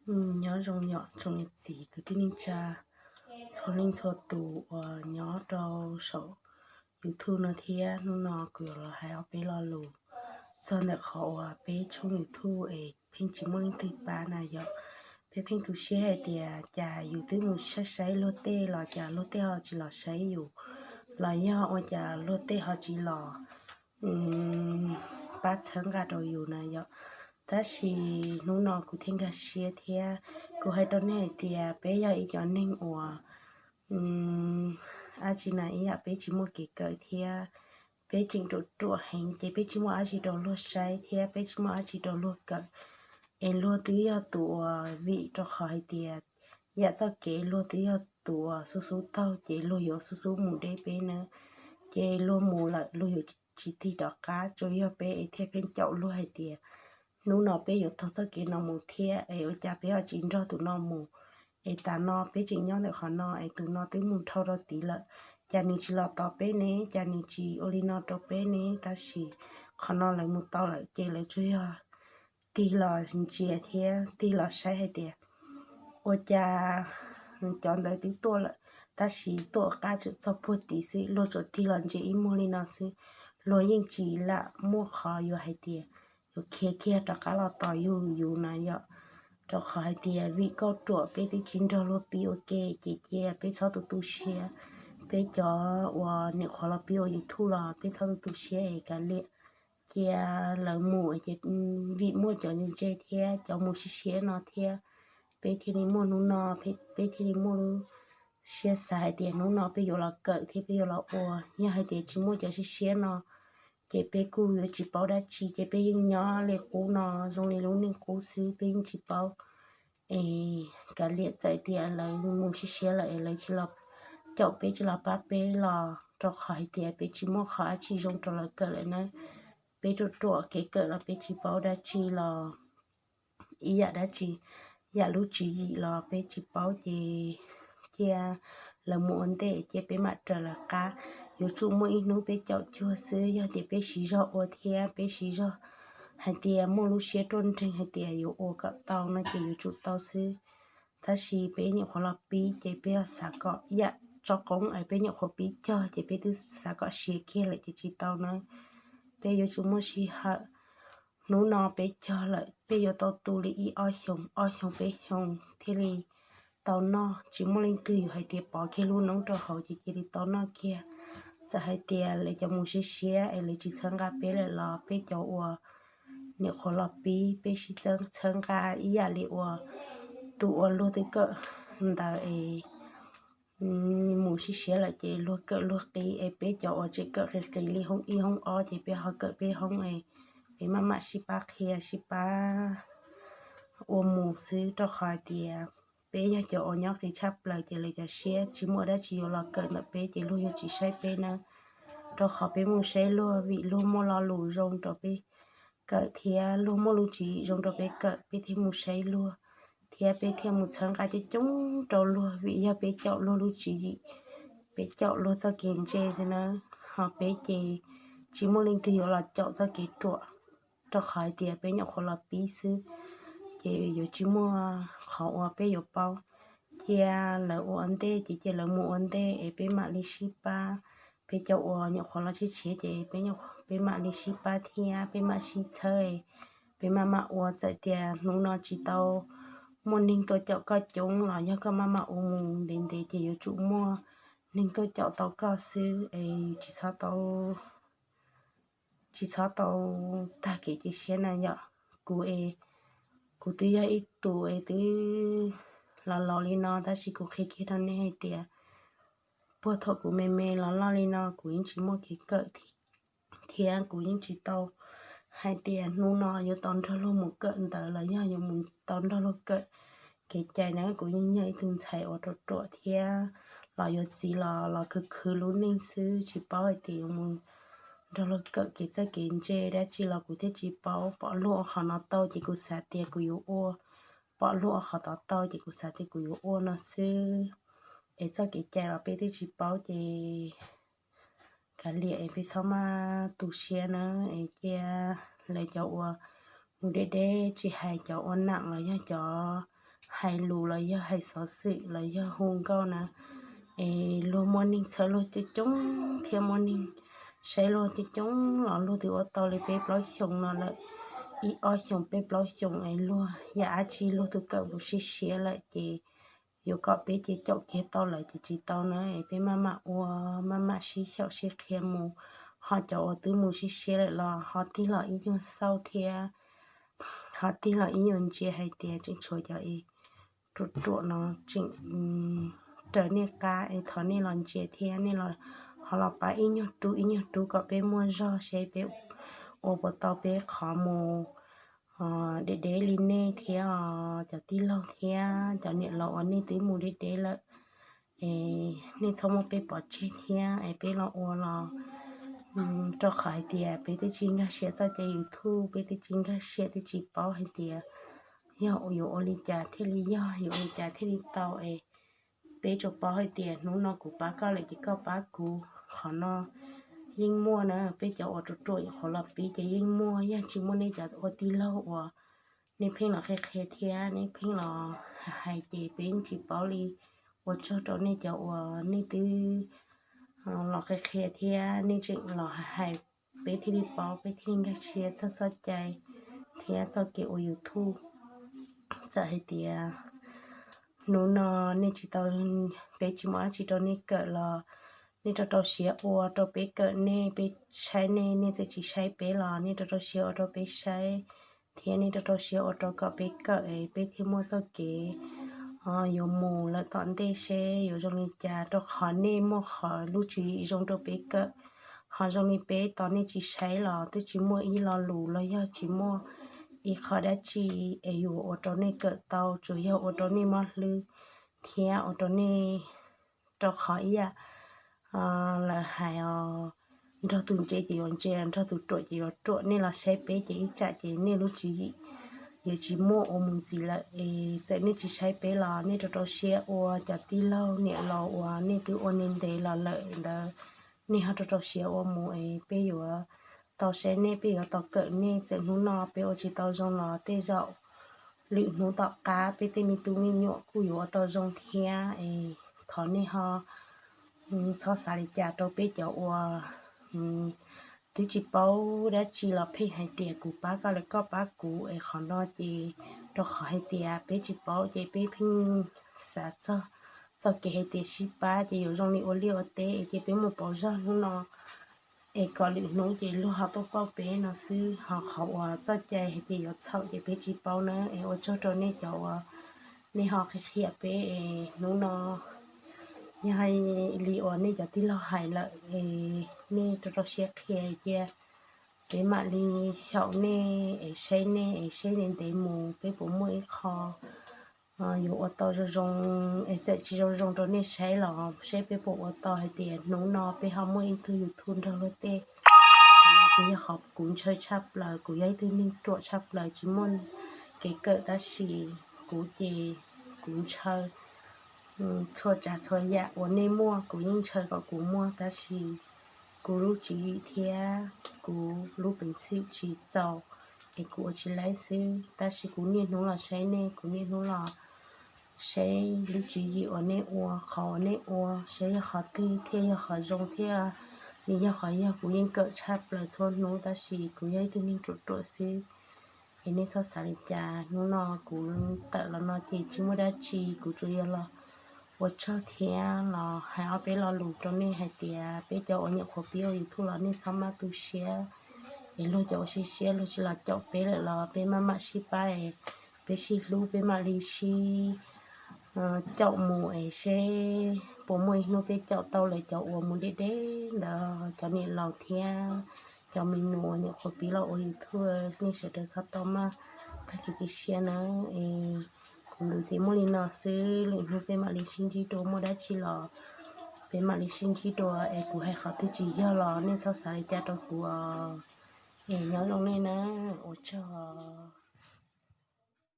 Nyob zoo yom tsoom niam txiv kwv tij neej tsa, txhua leej txhua tus uas nyob rau saum YouTube no thiab. Hnub no kuv yuav los hais ob peb lo lus txog ntawm qhov uas peb tshooj YouTube es pheej tsis muaj leej twg pab na yom. Peb pheej tu siab hais tias cas yus twb mus saib saib luag tej los cas luag tej ho tsis los saib yus, los yog ua cas luag tej ho tsis los pab txhawb nqa rau yus na yom. Tab sis hnub no kuv thiaj nkag siab thiab kuv hais rau nej hais tias peb yog ib cov neeg uas dab tsi na ib yam peb tsis muaj kev kawm thiab peb tseem ruam ruam heev ces peb tsis muaj dab tsi rau luag saib thiab peb tsis muaj dab tsi rau luag kawm. Es luag twb yog tus uas vim rau qhov hais tias yam txoj kev luag twb yog tus uas xub xub taug ces luag yuav xub xub mus deb peb na. Ces luag mus lawm luag yuav tsis tig rov qab, tsuas yog peb es thiaj pheej caum luag hais tias hnub no peb yuav taug txoj kev no mus thiab es ua cas peb ho tsis nrog tus no mus. Es tas no peb tseem nyob ntawm qhov no es tus no twb mus dhau rau tid lawm, cas nws tsis los tos peb ne, cas nws tsis ua li no rau peb ne. Tab sis qhov no lawv mus tau lawm ces lawv tsuas yog tig los ntsia thiab tig los saib hais tias ua cas cov ntawd twb tuaj lawm tab sis tuaj qab tseem txog puag tid xwb, luag tsuas tig los ntsia ib muag li no xwb. Luag yeej tsis lam muaj qhov yuav hais tias yuav khiav kiag rov qab los tos yus yus na yom. Rau qhov hais tias vim kauj ruam peb twb tsis nrog luag pib ua ke ces cia peb txhob tu tu siab. Peb cov uas nyuam qhuav los pib ua YouTube los peb txhob tu tu siab es kav liam. Cia lawv mus ces vim muaj cov ntse thiab cov mus siab siab no thiab peb thiaj li muaj hnub no, peb thiaj li muaj lub siab xav hais tias hnub no peb yuav los kawm thiab peb yuav los ua. Yog hais tias tsis muaj cov siab siab no ces peb kuj yuav tsis paub dab tsi, ces peb yeej nyob li qub no zoo li lub neej qub xwb, peb yeej tsis paub. Es kav liam, txawm tias lawv mus siab siab lawm es lawv tsis los caum peb tsis los pab peb los rau qhov hais tias peb tsis muaj qhov dab tsi zoo rau lawv kawm lawm na. Peb ruam ruam kev kawm los peb tsis paub dab tsi los ib yam dab tsi, yam lub tswv yim los peb tsis paub ces cia lawv mus ua ntej cia peb mam raws lawv qab. Yuav tsum muaj ib hnub peb caum cuag xwb, yog tias peb siv zog ua thiab peb siv zog hais tias muaj lub siab ruaj nreeg hais tias yuav ua kom tau no ces yuav tsum tau xwb. Tab sis peb nyuam qhuav los pib ces peb xav kom ib yam tso qoob es peb nyuam qhuav pib cog ces peb twb xav kom siav kiag lawm ces tsis tau na. Peb yuav tsum muaj sij hawm. Hnub no peb cog lawm peb yuav tau tu li ib ob xyoos, ob xyoos peb xyoos thiaj li tau noj. Tsis muaj leej twg yuav hais tias pov kiag lub noob rau hauv ces cia li tau noj kiag. Txawm hais tias lawv cov mus siab siab es lawv tsis txhawb nqa peb lawm los peb cov uas nyuam qhuav los pib peb sib txhawb nqa ib yam li uas tus uas luag twb kawm ntawd es mus siab siab lawm ces luag kawm luag qib es peb cov uas tseem kawm qis qis li hoob ib hoob ob ces peb ho kawm peb hoob es peb maj mam sib pab qhia sib pab ua mus xwb, rau qhov hais tias peb yog cov uas nyob qis tshaj plaws ces lawv cov siab tsis muaj dab tsi yuav los kawm ntawm peb ces luag yuav tsis saib peb na. Rau qhov peb mus saib luag vim luag muaj lo lus zoo rau peb kawm thiab luag muaj lub tswv yim zoo rau peb kawm peb thiaj mus saib luag, thiab peb thiaj mus txhawb nqa coob coob rau luag vim yog peb caum luag lub tswv yim, peb caum luag txoj kev ntse xwb na. Ho peb ces tsis muaj leej twg yuav los caum txoj kev ruam, rau qhov hais tias peb nyuam qhuav los pib xwb ces yuav tsis muaj qhov uas peb yuav paub. Cia lawv ua ntej ces cia lawv mus ua ntej es peb mam li sib pab. Peb cov uas nyuam qhuav los tshiab tshiab ces peb mam li sib pab thiab peb mam sib txhawb, peb maj mam ua. Txawm tias hnub no tsis tau muaj neeg tuaj caum koj coob los yog koj maj mam ua mus ntev ntev ces yuav tsum muaj neeg tuaj caum tau koj xwb es tsis txhob tau tsis txhob tau tag kev cia siab na yom. Kuv es kuv twb yog ib tug es twb los laus li no tab sis kuv qhia kiag rau nej hais tias puag thaum kuv me me los loj li no kuv yeej tsis muaj kev kawm thiab kuv yeej tsis tau hais tias hnub no yuav tau nrog luag mus kawm ntawv los yog yuav mus tau nrog luag kawm kev cai na. Kuv yeej yog ib tug ntxhais uas ruam ruam thiab los yuav txiv los los khwv khwv lub neej xwb tsis paub hais tias yuav mus nrog luag kawm kev txawj kev ntse dab tsi los kuv thiaj tsis paub. Pom luag ua qhov no tau ces kuv xav tias kuv yuav ua, pom luag ua qhov tod tau ces kuv xav tias kuv yuav ua no xwb. Es txoj kev cai los peb twb tsis paub ces kav liam es peb txhob maj tu siab na. Es cia lawv cov uas mus deb deb tsis hais cov ua nam los yog cov hais lus los yog hais xov xwm los yog hu nkauj na, es luag muaj neeg txhawb luag coob coob thiab muaj neeg saib luag coob coob los luag twb ua tau li peb plaub xyoos no lawm, ib ob xyoos peb plaub xyoos es luag yam dab tsi luag twb kawm mus siab siab lawm ces yuav kom peb ces caum kiag tau lawm ces tsis tau na, es peb maj mam ua, maj mam sib xyaum sib qhia mus, ho cov uas twb mus siab siab lawm los ho tig los ib nyuag xauj thiab ho tig los ib nyuag ntsia hais tias tseem tshuav cov es ruam ruam no tseem raws nej qab es thov nej los ntsia thiab nej ho los pab ib nyuag rub ib nyuag rub kom peb muaj zog seb peb ua puas tau peb qhov mus deb deb li nej thiab os cov tij laug thiab cov niam laus uas nej twb mus deb deb lawm, es nej txhob muab peb pov tseg thiab es peb los ua los rau qhov hais tias peb twb tsis nkag siab txoj cai YouTube, peb twb tsis nkag siab twb tsis paub hais tias yog yuav ua li cas thiaj li yog, yuav ua li cas thiaj li tau es peb tsuas paub hais tias hnub no kuv pab koj lawm ces koj pab kuv. Qhov no yeej muaj na, peb cov uas ruam ruam qhuav los pib ces yeej muaj, yog tsis muaj nej cov ua tij laug uas nej pheej los qhia qhia thiab nej pheej los hais ces peb yeej tsis paub li. Ua tsaug rau nej cov uas nej twb los qhia qhia thiab nej tseem los hais, peb thiaj li paub, peb thiaj li nkag siab txog txoj cai thiab txoj kev ua YouTube. Txawm hais tias hnub no nej tsis tau, peb tsis muaj dab tsi rau nej kawm los nej rau rau siab ua rau peb kawm nej, peb saib nej, nej txawm tsis saib peb los nej rau rau siab ua rau peb saib thiab nej rau rau siab ua rau kom peb kawm es peb thiaj muaj txoj kev yuav mus lawm tom ntej seb yuav zoo li cas, rau qhov nej muaj qhov lub tswv yim zoo rau peb kawm. Ho zoo li peb tos nej tsis saib los twb tsis muaj ib lo lus los yog tsis muaj ib qho dab tsi es yuav ua rau nej kawm tau, tsuas yog ua rau nej mob hlwb thiab ua rau nej, rau qhov ib yam lawv hais os, nrog tus ntse ces yuav ntse, nrog tus ruam ces yuav ruam. Nej los saib peb ces ib tsam ces nej lub tswv yim yuav tsis muaj ua mus ntxiv lawm es txawm nej tsis saib peb los nej rau rau siab ua, cov tij laug niam laus uas nej twb ua ntev ntev los lawm ntawd, nej ho rau rau siab ua mus es peb yuav tau saib nej, peb yuav tau kawm nej. Txawm hnub no peb ua tsis tau zoo los tej zaum lwm hnub tom qab peb tej me tub me nyuam kuj yuav ua tau zoo thiab es thov nej ho txhob xav li cas rau peb cov uas twb tsis paub dab tsi los pheej hais tias kuv pab koj lawm koj pab kuv es qhov no ces rau qhov hais tias peb tsis paub ces peb pheej xav txog txoj kev hais tias sib pab ces yuav zoo li ua liaj ua teb es ces peb mus pauv zog hnub no es kom lwm hnub ces luag ho tuaj pauj peb no xwb. Ho qhov uas txoj cai hais tias yuav txhaum ces peb tsis paub na. Es ua tsaug rau nej cov uas nej ho qhia qhia peb es hnub no yog hais li uas nej cov tij laug hais lawm es nej rau rau siab qhia cia, peb mam li xyaum nej es saib nej es saib nej ntev mus peb puas muaj ib qho yuav ua tau zoo zoo es txawm tsis zoo zoo rau nej saib los seb peb puas ua tau hais tias hnub no peb ho muaj ib tug YouTube nrog luag tej. Ces yog qhov kuv ntshaw tshaj plaws, kuv yog ib tug neeg ruam tshaj plaws tsis muaj kev kawm tab sis kuv ces kuv ntshaw txhua tsav txhua yam uas nej muaj kuv yeej ntshaw kom kuv muaj tab sis kuv lub tswv yim thiab kuv lub peev xwm tsis txaus es kuv ua tsis laib xwb. Tab sis kuv niaj hnub los saib nej, kuv niaj hnub los saib lub tswv yim uas nej ua, qhov uas nej ua, saib yog qhov twg thiaj yog qhov zoo thiab. Nws yog qhov yog kuv yeej kawm tshaj plaws txhua hnub tab sis kuv yog ib tug neeg ruam ruam xwb. Es nej txhob xav li cas, hnub no kuv tawm los no ces tsis muaj dab tsi, kuv tsuas yog los ua tsaug thiab los hais ob peb lo lus rau nej hais tias peb cov uas nyuam qhuav pib ua YouTube los nej txhob maj tu siab, es luag cov uas sib siab luag tsis los caum peb lawm los peb maj mam sib pab es peb sib hlub peb mam li sib caum mus es seb puas muaj ib hnub peb caum tau lawv cov uas mus deb deb ntawd, cov niam laus thiab cov me nyuam uas nyuam qhuav pib los ua YouTube, nej sawv daws txhob tau maj tag kev cia siab na. Es kuv lus ces muaj li no xwb, lwm hnub peb mam li sib ntsib dua, muaj dab tsi los peb mam li sib ntsib dua. Es kuv hais qhov twg tsis yog los nej txhob xav li cas rau kuv os. Es nyob zoo nej na, ua tsaug os.